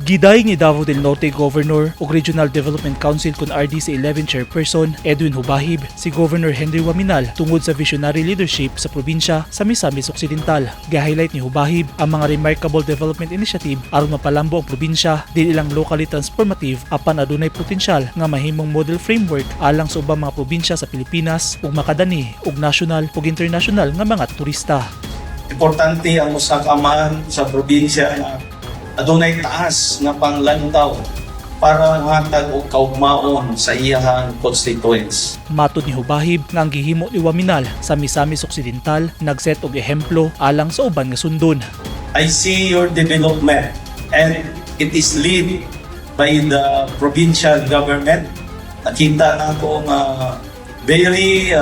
Gidayeg ni Davao del Norte Governor ug Regional Development Council kon RDC 11 Chairperson Edwin Hubahib si Governor Henry Oaminal tungod sa visionary leadership sa probinsya sa Misamis Occidental. Ga-highlight ni Hubahib ang mga remarkable development initiative aron mapalambo ang probinsya, dili lang locally transformative apan adunay potensyal nga mahimong model framework alang sa ubang mga probinsya sa Pilipinas ug makadani og national ug international nga mga turista. Importante ang usa ka amahan sa probinsya nga adunay taas nga panglantaw para hatag og kaugmaon sa iyahang constituents. Matod ni Hubahib nga ang gihimo ni Oaminal sa Misamis Occidental nagset og ehemplo alang sa uban nga sundon. I see your development and it is led by the provincial government. Nakita nako nga very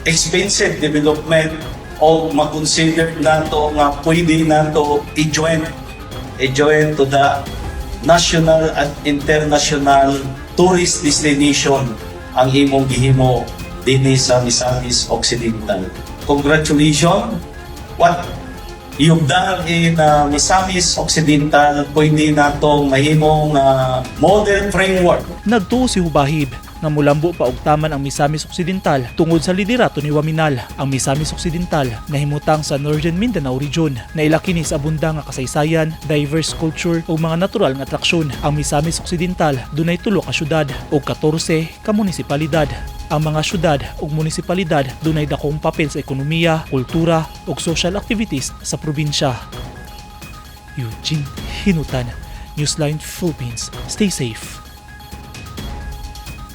expensive development o ma-consider nato nga pwede nato i-join to the national at international tourist destination ang imong gihimo dinhi sa Misamis Occidental. Congratulations! What you've done in Misamis Occidental, pwede natong mahimong model framework. Nagtuo si Hubahib nga mulambo pa og taman ang Misamis Occidental tungod sa liderato ni Oaminal. Ang Misamis Occidental nahimutang sa Northern Mindanao Region. Naila kini sa abunda nga kasaysayan, diverse culture ug mga natural nga atraksyon. Ang Misamis Occidental dunay tulo ka syudad ug 14 ka munisipalidad. Ang mga syudad ug munisipalidad dunay dakong papel sa ekonomiya, kultura ug social activities sa probinsya. Eugene Hinutan, Newsline Philippines. Stay safe.